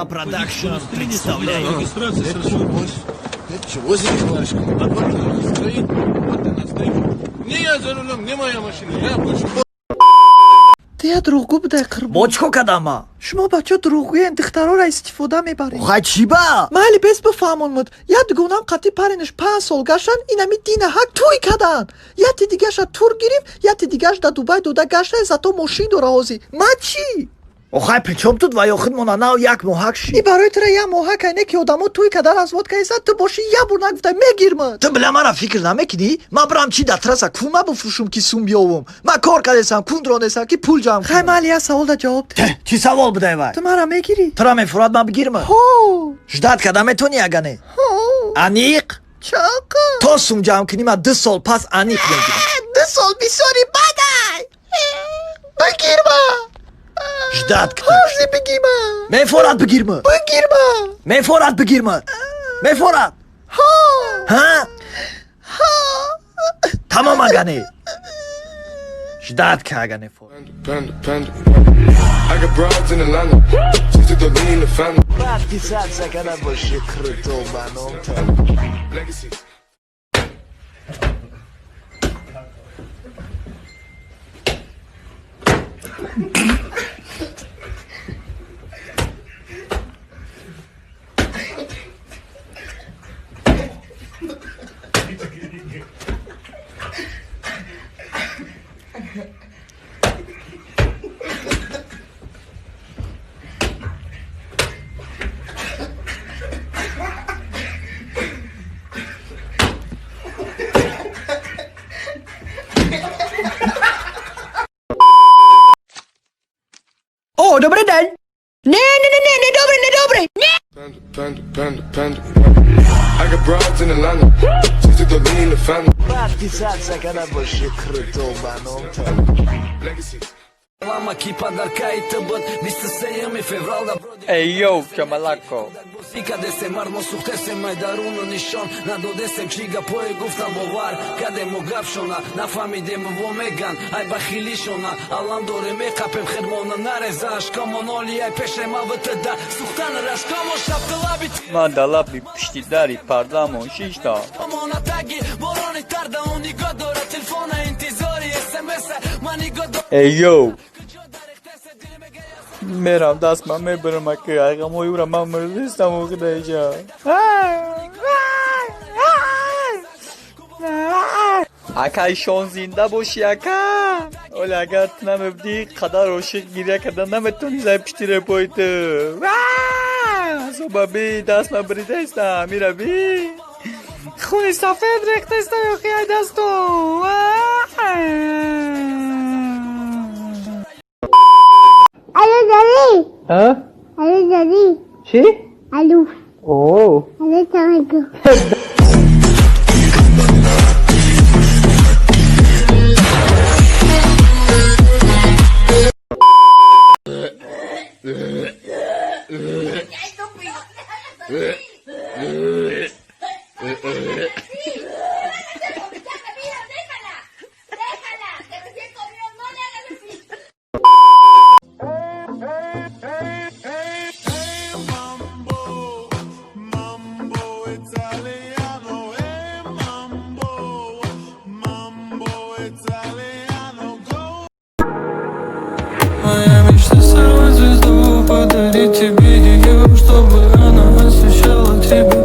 Рэпа Продакшн представляет. Регистрация сразу. Это чего себе, товарищ? А стоит, вот она стоит. Не я за рулем, не моя машина, я больше. Тия дурӯғгӯ будай, Қурбон. Бо чӣ кор кардама? Шумо бачо дурӯғгӯен, духтароро истифода мебаред. Хай, чӣ ба? Майли, бес бифаҳмонмуд. Як дугонам қатъи паринаш 5 сол гаштан, инами дина ҳак тӯй кадан. Яти дигаша тур гирифт, яти дигаш да Дубай дода гашта, зато мошин дора ҳозир. Ма чӣ? Охай, причём тут ва ё худмона нав як моҳак ши. И барои тура як моҳак айне ки одамо тӯй кадан, развод кайса, ту бошӣ як бор нагуфта мегирмад. Ту била мара фикр намекунӣ? Ман бирам чӣ дар трасса кума буфурӯшум, ки сум биёвум? Ман кор кардесам, кун ронесам, ки пул ҷамъ Хай, кунам. майли, як саволда ҷавоб деҳ. Чӣ савол будай вай? Ту мара мегирӣ? Тура мефурад, ман бигирма? Ҳо. Ждать карда метонӣ, агане? Ҳо. Аниқ? Чақа? То сум ҷамъ кунӣ, ман 2 сол пас аниқ мегирам. 2 сол бисёри бадай. Бигирма. Ждать кта. Ҳозир бигирма. Мефорад, бигирма. Бигирма. Мефорад, бигирма. Мефорад. Ҳо. Ҳа, тамом, агане, ждать ка, агане фор. Panda, panda, panda. I got broads in Atlanta. Just to lean the family. Подписаться когда больше круто баном. Legacies. О, добрий день. Не, не, не, не, не добре, не добре. Panda, panda, panda, panda. I got broads in Atlanta. Just to lean the family. Подписаться когда больше круто баном. Legacies. Эй, йоу, чамалако. Ман дар лаби пишти дари пардаамон шиштам. Эй, йоу. Мерам, дастма мебарам, аки айғамои ӯра ман мурдистам, худоиҷа. Акайшон зинда бошӣ, ака. Оле, агар ту намебудӣ, қадар ошиқ гиря карда наметонист ай пишти репои ту. Азобаби дастма бридаистам, ираби. Хуни сафед рехтаистам, охи, ай дасту. Алло, Daddy. А? Алло, Daddy. Чӣ? Алло. О. Алло, Тамаку. Déjala, déjala, que recién comió, no le hagas así. Моя мечта — сорвать звезду, подарить тебе ее, чтобы она освещала тебе.